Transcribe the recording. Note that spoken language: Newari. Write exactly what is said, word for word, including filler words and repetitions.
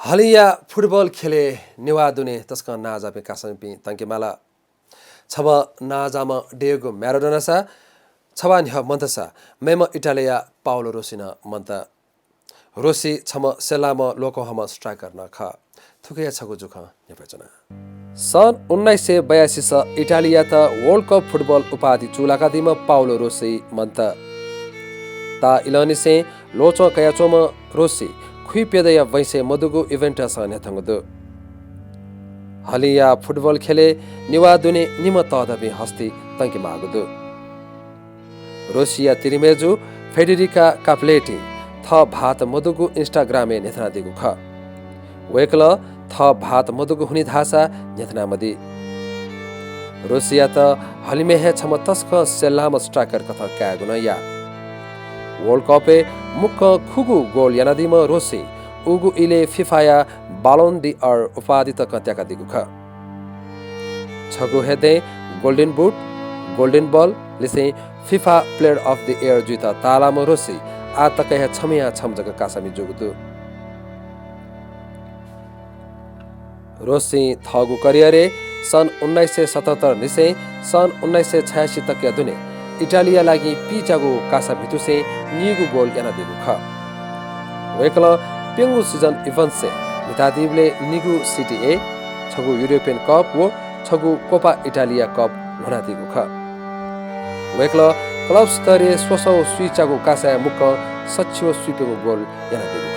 हलिंया फुटबल ख्यलय् नेवाः दुने तसकं नांजाःपिं कासामिपिं तंकेमाल। छम्ह नांजाःम्ह डिएगो म्याराडोनासा छवाः न्ह्यः मन्तसा मेम्ह इटालिया पाउलो रोसी नं मन्त। रोसी छम्ह सेल्लाम्ह ल्वकंहःम्ह स्ट्राइकर नं खः। थुकिया छगू जुखँ न्ह्यब्वयाच्वना। सन् उन्नाइस सय बयासीस इटालियात World Cup फुटबल उपाधि चूलाकादीम्ह पाउलो रोसी मन्त। ताः इलंनिसें ल्वचं कयाच्वंम्ह रोसी खुइप्यदँया बैंसय् मदुगु युभेन्टसं न्ह्यथंगु दु। हलिंया फुटबल ख्यलय् नेवाः दुने निम्ह तःधंपिं हस्ती तंकेमाःगु दु। रोसीया तिरिमय्जु फेडेरिका काप्लेटी थः भाःत मदुगु Instagram-य् न्ह्यथनादीगु खः। वय्कलं थः भाःत मदुगु हुनि धाःसा न्ह्यथनामदी। रोसीयात हलिमय् हे छम्ह तसकं सेल्लाम्ह स्ट्राइकर कथं कायेगु नं याः। World Cup-य् मुक्कं खुगू गोल यानादीम्ह रोसी उगु इलय् फिफाया Ballon d'Or उपाधि तकं त्याकादीगु खः। छगू हे दँय् Golden Boot, Golden Ball लिसें FIFA Player of the Year जुइत ताःलाःम्ह रोसी आः तक हे छम्हया छम्ह जक कासामि जूगु दु। रोसीं थःगु करियरय् सन् उन्नाइस सय सतहत्तर निसें सन् उन्नाइस सय छयासी तकया दुने इटालीया लागि पीच्यागु कासा म्हितुसें नीगू गोल यानादीगु खः। वय्कलं प्यंगू सिजन इभन्सय् म्हितादीबलय् निगू सिटी ए, छगू युरोपियन कप व छगू कोपा इटालिया कप ल्ह्वनादीगु खः। वय्कलं क्लब स्तरय् स्वसः व स्वीच्यागु कासाय् मुक्कं सच्छि व स्वीप्यंगू गोल यानादीगु